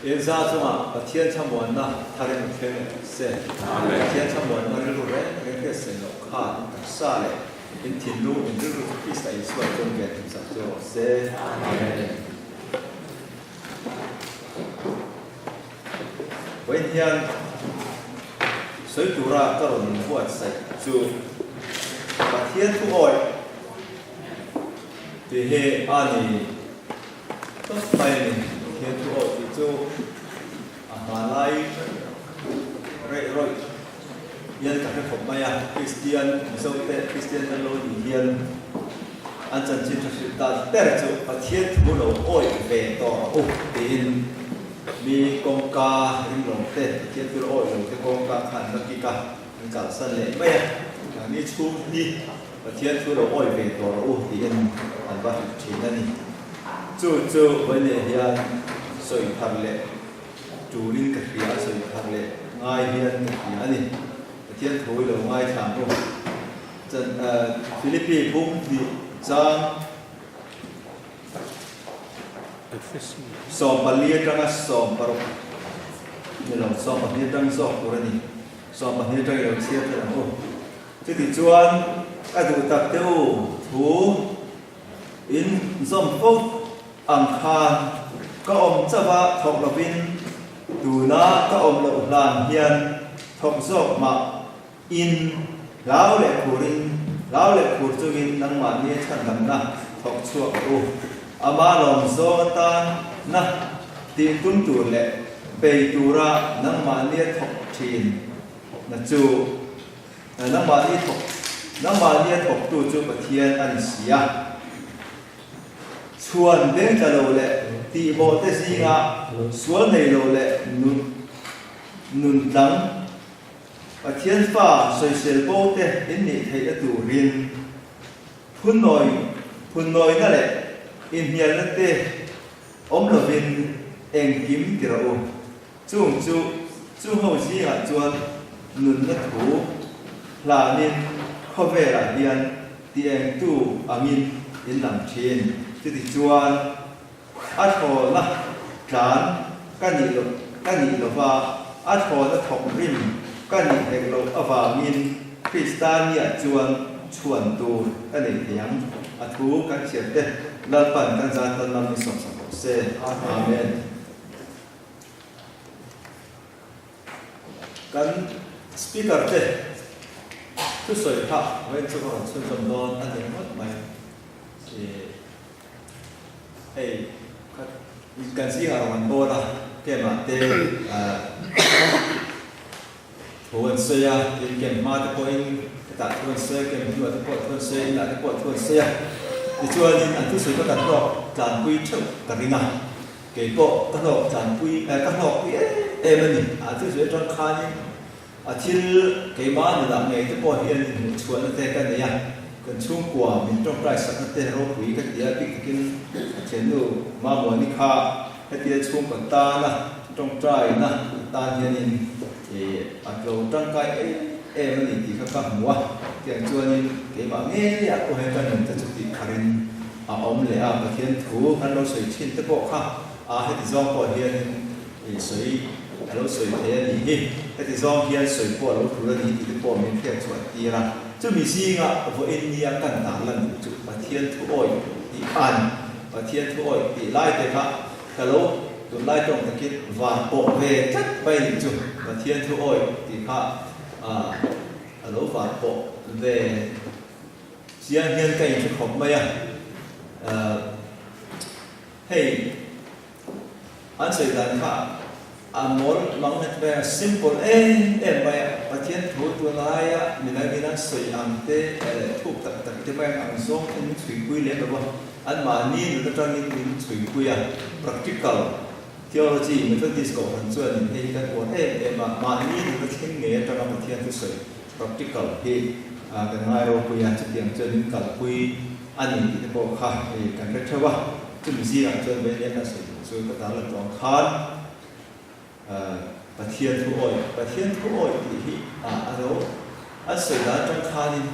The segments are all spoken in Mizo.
In za chungah Pathian thlamuanna thar in thleng leh rawh se. Pathian thlamuanna rilru reng reng hriat sen loh khan in taksa leh in thinlung in rilru chu Krista Isua chuan ven him sak chu rawh se. Amen. Vawiin hian sawi tura ka rawn inbuatsaih chu Pathian thu awih tih hi a ni tawp mai a ni. Pathian thu awih tih chu a hmanlai reh rawih hian ka hre khawp mai a, Kristian Mizote Kristian kan lo nih hian an chanchin tha hrilh ta ber chu Pathian thu lo awih ve tawh rawh u tiin mi kawngka ringlawm te, Pathian thu lo awih lo te kawngka kha an va kik a, an kalsan leh mai a, mahni chhung hi Pathian thu lo awih ve tawh rawh u tiin an va hrilh thin a ni. Chu chu vawiin hian sawi thar leh Tulin ka hria, sawi thar leh ngai hian ka hria a ni. Pathian tho i lo ngaithla ang u. Chan Philippi bum hnih chang 14 atanga 16 ni lo, 12 atang zawk tur a ni. 12 atang i lo chhiar thei ang u. Chutichuan ka duh tak te u thu in zawm fo ang khan ka awm chauh a thawk lovin tuna ka awm loh hlan hian thawk zawk mah in hlau leh khurin hlau leh khur chungin nangmahni chhandamna thawk chhuak rawh u. Ama lawm zawng atan na tih tum tur leh bei tura nangmahnia thawk thin na chu nangmahni thawk nangmahnia thawktu chu Pathian a ni si a. Chhuan beng tla lo leh tihmawh te zinga sual nei lo leh nun tlang Pathian fa sawisel bo te in nih theihna turin phunnawi phunnawina leh inhnialna te awm lovin engkim ti rawh u. Chung chu chu ho zingah chuan nunna thu hlanin khawvelah hian tiengtu angin in lang thin. Chutichuan a thlawna tlan ka nih loh ka nih lova, a thlawna thawk rim ka nih hek loh avangin Krista niah chuan chhuan tur ka nei thei ang. A thu kan chhiarte Lalpan kan zan tan lam min sawmsak rawh se. Amen. Kan speaker te thusawi kha vawiin chu ka rawn chhunzawm dawn a ni ringawt mai. Ih hei kha kan zingah rawn an bawl a, camp ah te thu an sawi a, tin camp hma te pawhin hetah thu an sawi a, camp hnuah te pawh thu an sawi a, inah te pawh thu an sawi a. Tichuanin an thusawi kha kan hlawk tlanpui theuh ka ring a. Kei pawh ka hlawk tlanpui eh ka hlawkpui em em a ni. A thil sawi atang khanin a thil keimah nunah ngei te pawh hian inhmuhchhuahna te ka nei a, kan chhungkua min tawngtai sakna te ropui ka ti a, bik takin a thiannu Mamuani kha hetia chhungkaw tana tawngtaina atan hianin ih a tlo tangkai em em a ni tih kha ka hmu a, tiang chuanin keimah ngeiah pawh hian ka nun te chu tih kharin A awm leh a, Pathian thu kan lo sawi thin te pawh kha a heti zawng pawh hianin i sawi a lo sawi thei a nih hi, heti zawng hian sawi pawh a lo tul a ni tih te pawh min hriat chhuah tir a. Chumi zinga vawiin nia kan dah lan duh chu Pathian thu awih tih kha a ni. Pathian thu awih tih lai te kha ka lo tunlai tawng takin van pawh ve tlat mai nih chu Pathian thu awih tih kha a lo van pawh ve Chiang hian ka inhre khawp mai a, hei an sawi dan kha a mawl mang net mai a, simple em em mai a, Pathian thu tunlaia midangin an sawi ang te leh thuk tak tak te mai ang zawng in min chhuipui lem lo a, anmahni nun atangin min chhuipui a, practical theology Methodist kohhran chuanin hei hi kan uar em em a, mahni nun a thleng ngei atanga Pathian thusawi Practical hi kan ngai ropui a, chutiang chuan min kalpui a ni tih te pawh kha hei kan hre theuh a. Chumi zingah chuan Vainia kan sawi duh chu ka tar la tawng khan Pathian thu awih, Pathian thu awih tih hi a lo an sawi dan atang khanin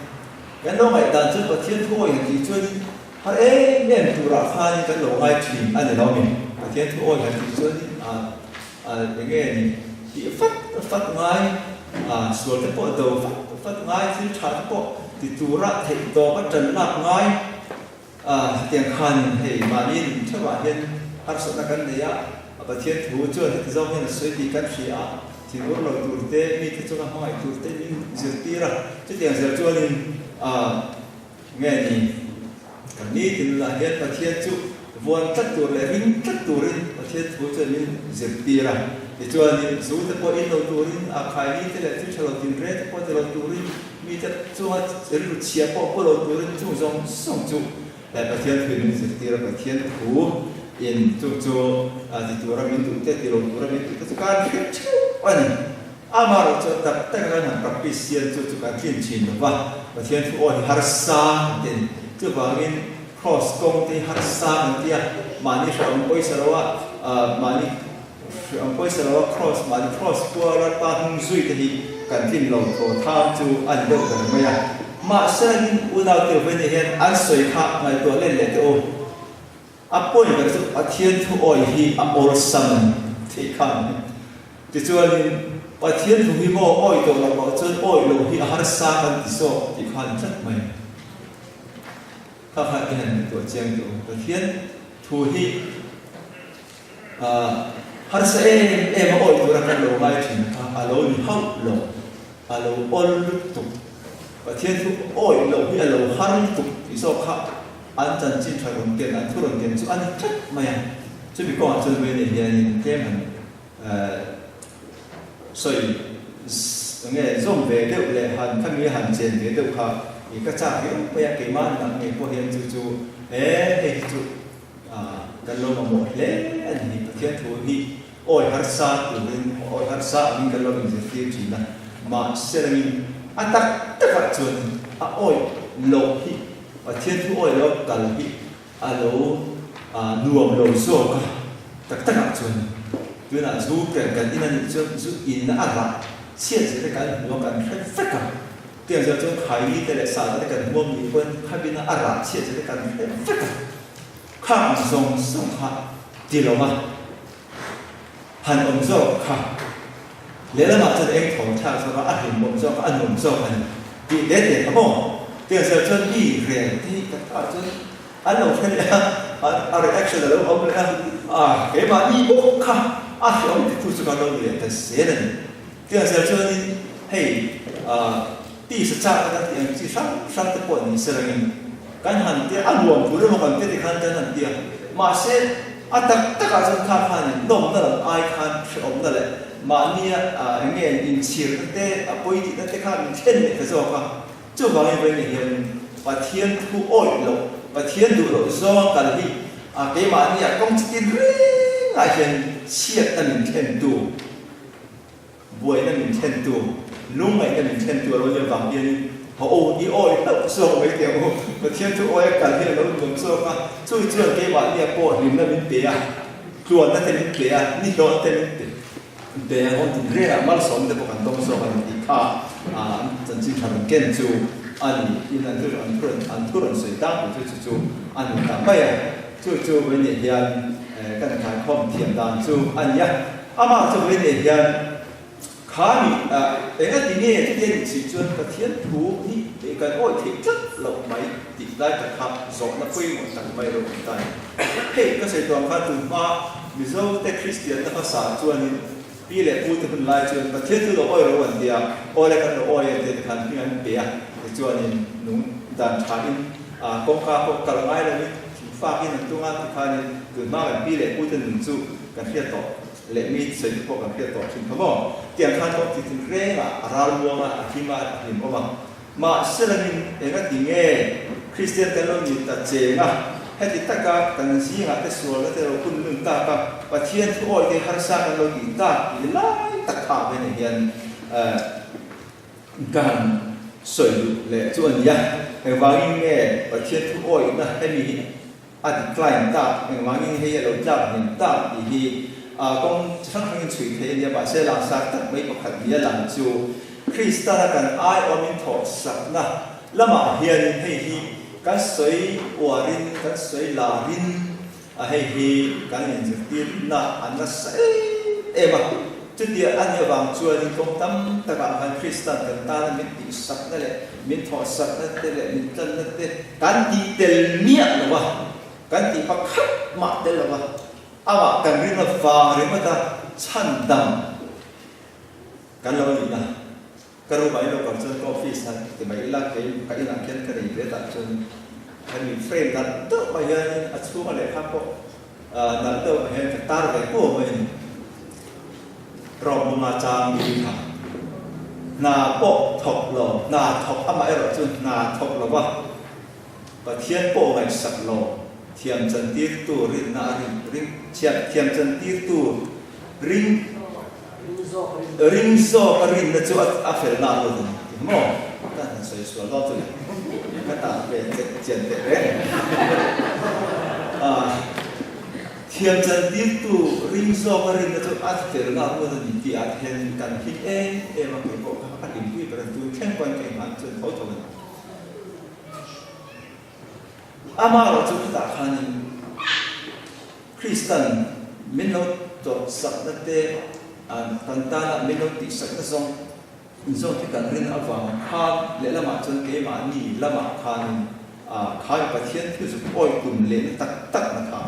kan lo ngaih dan chuan Pathian thu awih han tih chuanin har em em turah khanin kan lo ngai thin a ni lo mi. Pathian thu awih han tih chuanin a. Eng nge ni tih fat fat ngai, sual te pawh do fat fat ngai, thil tha te pawh ti tura theih tawp a tan lak ngai. Hetiang khanin hei mahni nun theuhah hian harsatna kan nei a, Pathian thu chuan heti zawng hian a sawi tih kan hria a, thinur lo tur te, mite chunga hmangaih tur te min zirtir a, chutiang zel chuanin Nge ni, kan nitin lah hian Pathian chu vuan tlat tur leh ring tlat turin Pathian thu chuan min zirtir a. Tichuanin, zu te pawh in lo turin, a khaini te leh thil tha lo tinre te pawh ti lo turin, mite chunga rilru chhia pawh pu lo turin chung zawng zawng chu Pathian thuin min zirtir a. Pathian thu in chung chu ti tura min duh te, ti lo tura min duh te chu kan hre theuh a ni. Amaherawh chu tak tak a kan han practice hian chu chu kan tlin thin lo va, Pathian thu aw hi harsa kan ti a ni. Chuvangin Cross kawng te hi harsa kan ti a, mahni hrehawm pawisa lo a, mahni hrehawm pawisa lo a Cross, mahni Cross kuala pa hnung zui te hi kan tlin lo thaw thang chu a ni deuh ber mai a. Mahse in unau te vei nei hian an sawi kha ngaihtuah let leh teh u. A pawi ber chu Pathian thu awi hi a awlsam a ni tih kha a ni. Tichuanin, Pathian thu hi maw awi tawh loh loh chuan awi loh hi a harsa kan ti zawk tih kha a ni tlat mai. Kha kha i han ngaihtuah chiang teh u. Pathian thu hi harsa em em a awi tura kan lo ngai thin kha a lo ni hauh lo, a lo awl lutuk. Pathian thu awi loh hi a lo har lutuk tih zawk kha An chanchin tha rawn ken, an thu rawn ken chu a ni tlat mai a. Chumi kawngah chuan Vene hianin tlem han sawi nge zawm ve deuh leh han khami han chen ve deuh kha i ka chak viau mai a, keimah nunah ngei pawh hian chu chu e hei hi chu kan lo mamawh hle a ni hi, Pathian thu hi awi harsa turin awi harsa angin kan lo inzirtir thin a, mahse rengin a tak takah chuan a awi loh hi Pathian thu awi lo kal hi a lo nuam lo zawk a, tak takah chuan tunah zu ken kan in a nih chuan zu in a rah chhiat zet a kan hmu a kan hre vek a, tiang zawh chuan khaini te leh sahna te kan hmuam nih pawn khabina a rah chhiat zet a kan hre vek a, khang ang zawng zawng kha ti lo a han awm zawk kha lehlamah chuan eng thawn thlak zawk a, a hlim awm zawk a, a nuam zawk a ni tih leh teh kha maw? Tiang zel chuan mi rel te hi tak takah chuan an lo hre leh a, a reaction a lo awm leh a, a keimahni bawk kha a hrehawm titu chu kan lo ni leh ta zel a ni. Tiang zel chuanin hei tisa chak te kan tih ang chi hrang hrang te pawh ni se rengin kan han tia a nuam tur emaw kan tia tikhan kan han tia mahse a tak takah chuan kha khanin nawmna lam ai khan hrehawmna leh mahnia eng nge inchhirna te a pawi tihna te kha min thlen leh ta zawk a chuvangin vawiin hian Pathian thu awih loh Pathian duh loh zawnga kal hi a keimahnia kawng chitin rengah hian chhiatna min thlentu Buaina min thlentu, lungngaihna min thlentu a lo nia vang hianin haw u, i awi hlauh zawk mai teh ang u. Pathian chu awi a kal hi a lo nuam zawk a, chu chuan keimahnia pawh hlimna min pe a, tluanna te min pe a, nihlawhna te min pe a, awm tin rengah malsawmna te pawh kan dawng zawk a ni tih kha an chanchin tha rawn ken chu a ni. Tin, an thu an thu rawn sawi tlangpui chu chu chu a ni ta mai a, chu chu vawiinah hian kan khaikhawm thiam dan chu a ni a. Amah chu vawi nei hian kha mi eng a ti nge chutia nih si chuan Pathian thu hi kan awih theih tlat loh mai tih lai tak kha zawhna pawimawh tak mai lo awm ta a ni. Hei ka sawi tuang khan tun hma Mizo te Kristianna hmasa chuanin pi leh pu te hun lai chuan Pathian thu lo awih ro an tia, aw le kan lo awih a tia tikhan hming an pe a, tichuanin nung dan thain kawngka pawh kal ngai loin thingfakin an tung a tikhanin tun hma kan pi leh pu te nun chu Kan hriat tawh leh mi sawi te pawh kan hriat tawh thin kha maw? Tiang khan pawh ti thin reng a, a ral muang a, a hlim a, a hlim awm a. Mahse langin eng a ti nge Kristian kan lo ni ta cheng a, heti taka kan zingah te sualna te lo hun lun tak a, Pathian thu awi te harsa kan lo tih tak tih lai tak kha vena hian ka han sawi duh leh chu a ni a. Engvangin nge Pathian thu awihna hemi hi A decline tak, engvangin hei a lo tlak hnem tak tih hi kawng chi hrang hrangin chhui theih a nia, mahse langsar tak mai pakhat nia lang chu Kristana kan aiawmin thawhsakna lamah hianin hei hi kan sawi uarin kan sawi larin hei hi kan inzirtirna a nasa em em a. Chutia a nih avang chuanin kawng tam takah khan Kristan kan tana min tihsakna leh min thawhsakna te leh min tlanna te kan tih tel miah lo a, kan tih pakhat mah tel lo a, amah kan rin avang ringawta chhandam kan lo nihna. Ka room ah in lo kal chuan ka office ah ti mai ila kei ka inah khian ka nei ve tah chuan hemi frame nalh deuh mai hianin a chhunga lehkha pawh nalh deuh mai hian ka tar ve kuau mai a ni. Rawng bunga chang mi kha hna pawh thawk lo, hna thawk amaherawh chu hna thawk lo va Pathian pawh ngaihsak lo thiam chantirtu rinna a rin ring thiam chantirtu ring Ring zawk a rinna chu a fel na lo ding ti maw? Ka han sawi sual dawn chu le. Ka tan ve che chian teh reng. Thiam chantirtu ring zawk a rinna chu a fel na ruat a ni tih ah hian kan hlim em em a, kei pawh kha ka hlimpui ber a ni. Tun thleng pawhin ka inhman chuan tho tho a ni. Amaherawh chu khutah khanin Kristan min lo tawrhsakna te, kan tana min lo tihsakna zawng zawng te kan rin avang khan lehlamah chuan keimahni lamah khanin khai Pathian thu zuk awih tum lehna tak takna kha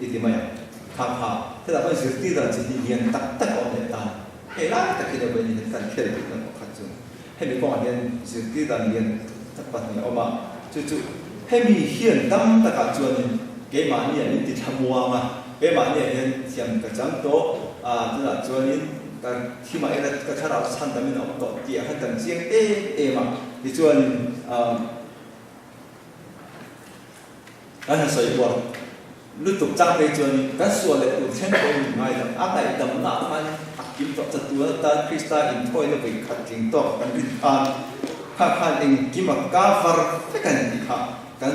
i ti mai ang. Kha kha hetah pawh zirtir dan chi hnih lian tak tak a awm leh ta. Hei lai tak hi deuh vei niin kan khel duhna pakhat chu. Hemi kawngah hian zirtir dan lian tak pahnih a awm a, chu chu hemi hian tam takah chuanin keimahniah min ti thlamuang a, keimahniah hian thiam ka chang tawh a, tunah chuanin ka thimah ila ka thlarau chhandamin a awm tawh tih ah khan kan chiang em em a, tichuanin Kan han sawi uar lutuk chang phei chuanin kan sual leh tur thleng pawhin min ngaidam. A ngaihdamna khan a kim tawh chatuan atan Krista inthawina vawi khat tling tawk kan rin khan kha khan engkim a cover vek a ni tih kha kan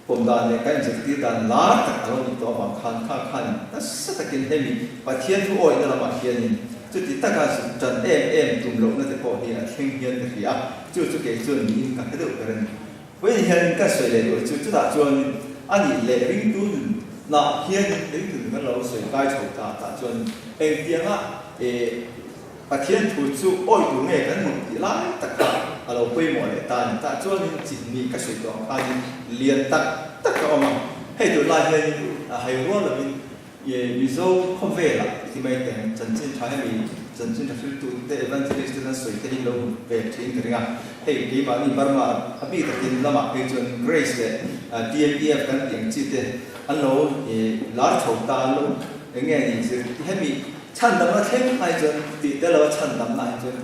pawm dan leh kan inzirtir dan lar tak a lo nih tawh avang khan kha khan nasa takin hemi Pathian thu awihna lamah hianin chuti taka zuk tan em em tum lohna te pawh hi a thleng hian ka hria a, chu chu kei chuan niin ka hre deuh ber a ni. Vawiin hian ka sawi leh tur chu chutah chuan a nih leh ringtu nun lah hianin ringtu nun kan lo sawi kai chho ta tah chuan engtianga eh Pathian thu chu awih tur nge kan hmuh tih lai tak kha a lo pawimawh leh ta a ni. Tah chuanin chihni ka sawi tawh ang khanin lian tak tak a awm a, hei tunlai hianin hei rual lovin Mizo khawvelah ti mai teh ang, chanchin tha hemi chanchin tha hriltu te evangelist ten an sawi te hi lo hmu ve thin ka ring a, hei keimahni Burma a bik takin lamah phei chuan Grace leh TMEF kan tih ang chi te an lo lar chho ta, an lo eng nge ni zir hemi chhandamna thleng ai chuan tih tel lo a chhandamna hi chuan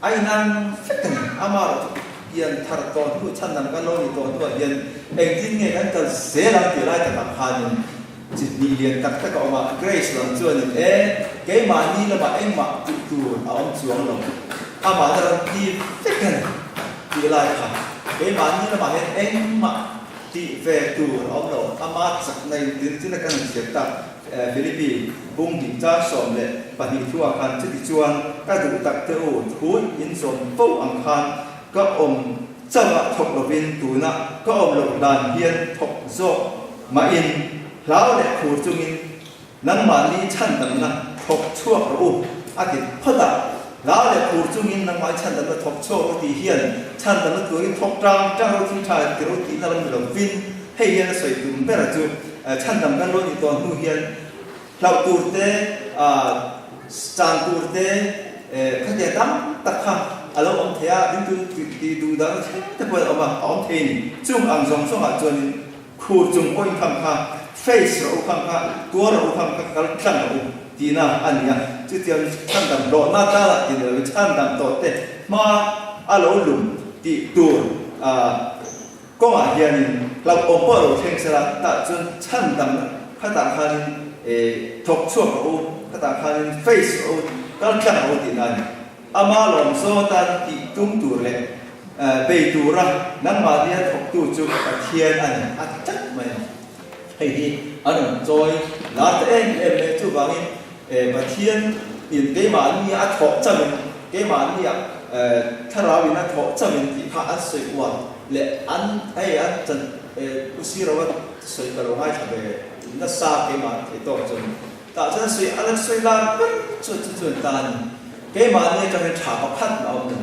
a inang vek a ni, amaherawhchu pian thar tawh hnu chhandam kan lo ni tawh hnuah hian engtin nge kan kal zel ang tih lai takah khanin Chi hnih lian tak tak a awm a, Grace lam chuanin e, keimahni lamah engmah tih tur a awm chuang lo, amah na rawn ti vek a ni tih lai kha, keimahni lamah hian engmah tih ve tur a awm lo, ama chakna in tin tin a kan han chhiat tak, Philippi bung hnih char 12 thuah khan chuti chuan ka duh tak te u, thu in zawm fo ang khan ka awm chauh a thawk lovin tuna ka awm loh hlan hian thawk zawk Mahin hlau leh phur chungin nangmahni chhandamna thawk chhuak rawh u, a ti phawt a. Hlau leh phur chungin nangmahni chhandamna thawk chhuak rawh tih hian chhandamna turin thawk tang tang rawh thil tha ti rawh tihna lam ni lovin hei hian a sawi tum ber a chu chhandam kan lo nih tawh hnu hian hlauh tur te, chan tur te khatiang tam tak kha a lo awm thei a, ringtu tih duh dang thleng te pawhin a awm a, a awm thei a ni. Chung ang zawng zawngah chuanin Khur chung pawhin kham kha face rawh u kham kha tuar rawh u kham kha kal tlang rawh u tihna a ni a, chutiang chhandam hlawhna tala ti ni lovin chhandam tawh te hma a lo lum tih tur kawngah hianin hlauhawm pawh a lo thleng sela tah chuan chhandam khatah khanin thawk chhuak rawh u khatah khanin face rawh u kal tlang rawh u tihna a ni. Ama lawm zawng atan tih tum tur leh bei tura nangmahnia thawktu chu Pathian a ni a ti tlat mai a. Hei hi an rawn chawi lar ta em em mai a, chuvangin Pathian in keimahnia a thawh chauhin, keimahnia thlarau in a thawh chauhin tih kha an sawi uar leh an hei an chan Pu Sirova sawi ka lo ngaithla ve nasa keimah thei tawk chuan. Tah chuan sawi a la sawi lar ber chu chu chuan ta a ni. Keimahni atangin tha pakhat mah a awm lo.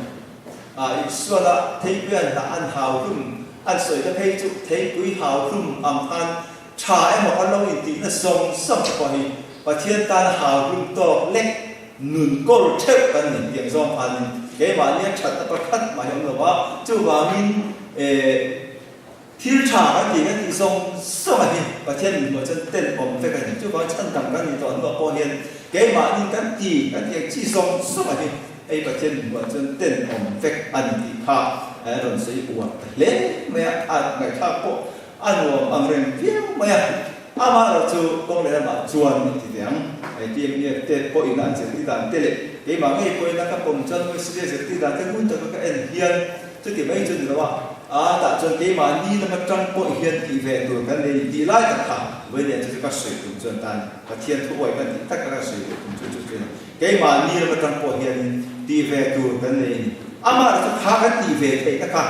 A Isuala theipui an hnah an hau hlum an sawi te phei chu theipui hau hlum ang khan tha emaw kan lo intihna zawng zawng te pawh hi Pathian tana hau hlum tawk lek nun kawl theuh kan ni tiang zawng khanin keimahnia thatna pakhat mah hi awm lo va. Chuvangin eh. Thil tha kan tih kan tih zawng zawng a hi Pathian min hmuh chuan tel awm vek a ni. Chuvang chhan dang kan nih tawh hnuah pawh hian keimahni kan ti kan tih ang chi zawng zawng a hi hei Pathian min hmuh chuan tel awm vek a ni tih kha a rawn sawi uar ta hle mai a, a ngaihthlak pawh a nuam ang reng viau mai a. Amaherawh chu kawng leh lamah chuan min ti ve ang. Hei TMEF te pawhin an zirtir dan te leh keimah ngei pawhin a ka pawm chuan Wesley-a zirtir dan te ngun taka ka en hian Chuti mai chu ni lo a, a tah chuan keimah ni lama tang pawh hian tih ve tur kan nei tih lai tak kha Vawinia chu chu ka sawi tum chuan tan Pathian thu awi kan tih tak kha ka sawi duh tum chu chu chu a ni. Keimah ni lama tang pawh hianin tih ve tur kan nei a ni. Amah chu kha kan tih ve theih na kha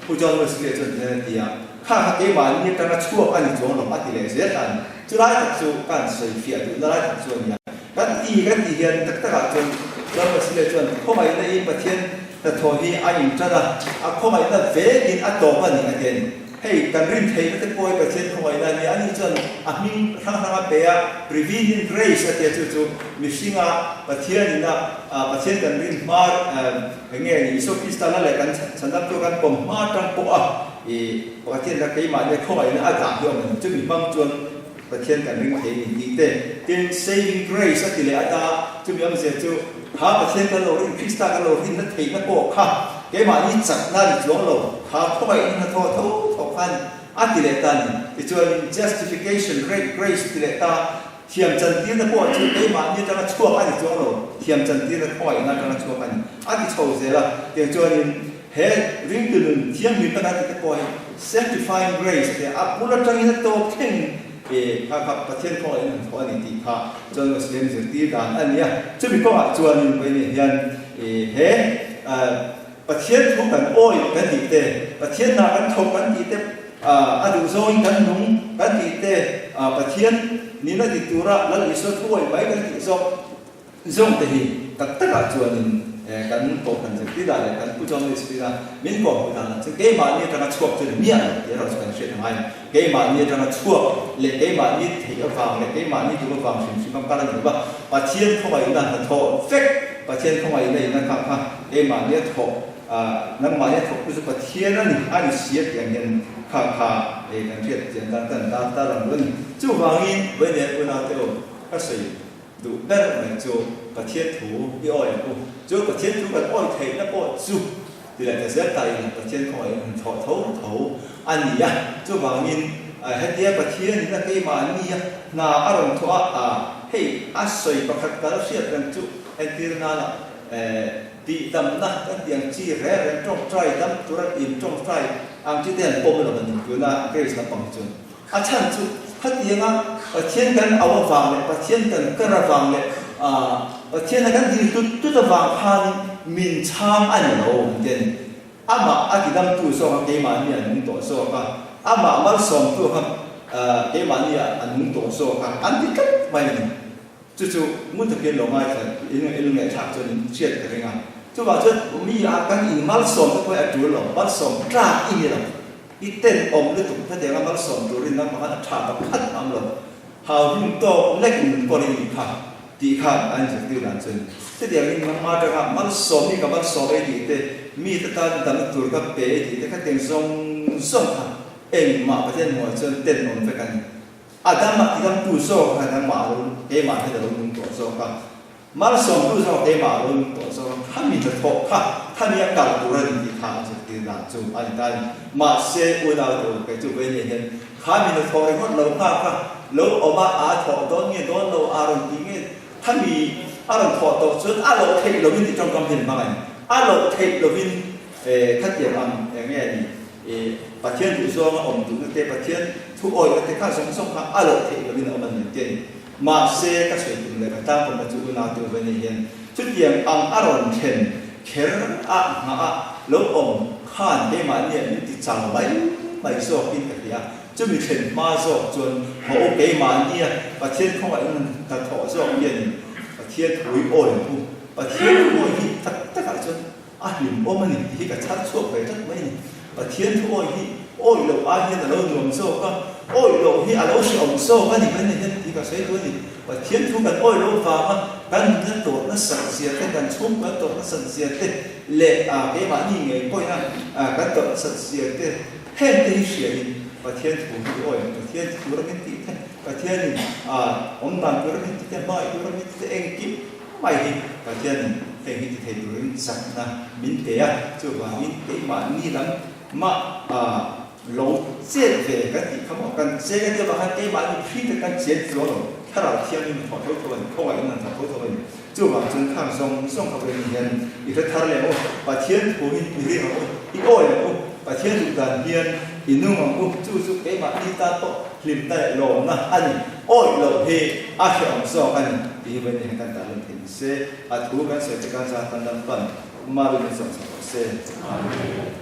Pu John Wesley chuan ti hian a ti a, kha kha keimah ni atanga chhuak a ni chuang lo a ti leh zel ta a ni. Chu lai tak chu kan sawi fiah duhna lai tak chu a ni a. Kan ti kan tih hian tak takah chuan John Wesley chuan khawngaihna in Pathian Hnathawh hi a inṭan a, a khawngaihna vekin a tawp a ni a ti a ni. Hei, kan rin theihna te pawh hi Pathian khawngaihna a ni a, ani chuan a hming hrang hrang a pe a, prevenient grace a ti a, chu chu mihringa Pathianin a, Pathian kan rin hma, eng nge ni, Isua Krista la leh kan chhandam chu kan pawm hma aṭang pawh a, i Pathian kha keimahni a khawngaihna a dah hi awm a ni. Chumi hmang chuan Pathian kan ring thei ni tih te, tin saving grace a ti leh ata chumi awmzia chu kha Pathian kan lo rin, Krista kan lo rinna theihna pawh kha keimahni chakna ni chuang lo, kha khawngaihna hnathawh tho tho khan a ti leh ta ni. Tichuanin justification grace ti leh ta, thiam chantirna pawh chu keimahni atanga chhuak a ni chuang lo, thiam chantirna khawngaihna atanga chhuak a ni a ti chho zel a, tiang chuanin He ringtu nun thianghlimna kan tih te pawh hi sanctifying grace te a bul atangin a tawp thleng e kha kha Pathian kawngah in han thawh a ni tih kha chuan Muslim zirtir dan a ni a. Chumi kawngah chuanin vawiin hian e he Pathian thu kan awih kan tih te, Pathian hna kan thawk kan tih te, a duh zawngin kan nung kan tih te, Pathian nihna dik tura Lal Isua thu awih mai kan tih zawk Zawng te hi tak takah chuanin kan kohhran zirtir ah leh kan Pu John Wesley a min kawhhmuh dan ah chuan keimahni atanga chhuak chu ni miah lo tih erawh chu kan hriat angai a ni. Keimahni atanga chhuak leh keimahni theih avang leh keimahni duh avang hrim hrim a kal a ni lo va, Pathian khawngaihna hnathawh vek, Pathian khawngaihna in a kha kha keimahni a thawh nangmahni a thawk tu chu Pathian a ni a ni si a tih ang hian kha kha kan hriat chian dan kan tan ta lang lo a ni. Chuvangin Vawiin unaute aw ka sawi. Duh ber mai chu Pathian thu i awi ang u. Chu Pathian thu kan awi theihna pawh chu ti leh ta zel ta ila Pathian khawngaih in thawh tho tho a ni a. Chuvangin hetia Pathianin a keimahni a hna a rawn thawh a, a hei a sawi pakhat kal hriat reng chu entir nana tihdamna kan tih ang chi reng reng tawngtai dam tura intawngtai ang chi te an pawm lo a ni tuna Grace lampang hi chuan. A chhan chu khatianga Pathian kan au avang leh Pathian kan kar avang leh Pathiana kan dil tut tut avang khanin min chhang a ni lo an ti a ni. Amah a tidamtu zawk kha keimahni a nung tawh zawk a, amah malsawmtu kha keimahni a nung tawh zawk a an ti tlat mai a ni. Chu chu ngun takin lo ngaithla in lo ngaihthlak chuan in hriat ka ring a. Chuvang chuan mi a kan in malsawm te pawh hi a tul lo, malsawm tlak i ni lo. I ten awm lutuk hetiang a malsawm turin nangmah khan a tha pakhat am lo. Hau hlum tawk lek in kawl i nih kha tih khan an inzirtir dan chu a ni. Chutiangin nangmah atanga malsawm hi ka malsawm e tih te, mi te tan damna tur ka pe e tih te khatiang zawng zawng kha engmah Pathian hmuhah chuan ten awm vek a ni. Adama tidamtu zawk kha nangmah a lo, keimah hian a lo nung tawh zawk a. Malsawmtu zawk keimah a lo nung tawh zawk a. Khami hnathawh kha khami a kal tur a ni tih kha a zirtir dan chu a ni ta a ni. Mahse, unau te u, kei chu vei nei hian khami hnathawh ringawt lo nghak kha lo awm a, aa thawh dawn nge dawn lo, aa rawn ti nge khami a rawn thawh tawh chuan a loh theih lovin tih tawngkam hian hmang a ni. A loh theih lovin khatiang ang eng nge ni? I Pathian duhzawng a awm duhna te, Pathian thu awihna te kha zawng zawng kha a loh theih lovin a awm a ni ang ti a ni. Mahse, ka sawi tum leh ka tlangkawmna chu unau te uva nei hian chutiang ang a rawn thlen kher a nghah a lo awm khan keimahnia min ti chau mai mai zawkin ka hria. Chumi thlen hma zawk chuan haw u keimahnia Pathian khawngaihna hnathawh zawk hianin Pathian thu hi awi ang u. Pathian thu awi hi tak takah chuan a hlimawm a ni tih hi ka chhar chhuak ve tlat mai a ni. Pathian thu awi hi awi loh ai hian a lo nuam zawk a, awi loh hi a lo hrehawm zawk a ni kan ni hian tih ka sawi duh a ni. Pathian thu kan awi loh vanga kan nunna tawrh nasat zia te, kan chhungkua tawrh nasat zia te leh keimahni ngei pawhin a kan tawrh nasat zia te heng te hi hriain Pathian thu hi awi ang, Pathian thu ram in tih te, Pathianin awm dan tur ram in tih te, hmangaih tur ram in tih te engkim mai hi Pathianin heng hi ti thei turin chakna min pe a, chuvangin keimahni lam mah lo chet ve kan tih kha maw, kan cheng a tia vang khan keimahni hri te kan chen tluang lo, thlarau thianghlim an thawh tho tho a ni, khawngaih in an thawh tho tho a ni. Chuvang chuan khang zawng zawng kha pawhin hian i hre thar leh ang u, Pathian thu hi i ring ang u, i awi ang u, Pathian duh dan hian i nung ang u, chu chu keimahni tan pawh hlimna leh lawmna a ni, awih loh hi a hrehawm zawk a ni tih hi vawiin hian kan tarlan thei ni se, a thu kan sawi te kan zat tan lam pan Marin in zawng sak rawh se. Amen.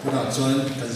Tunah chuan kan.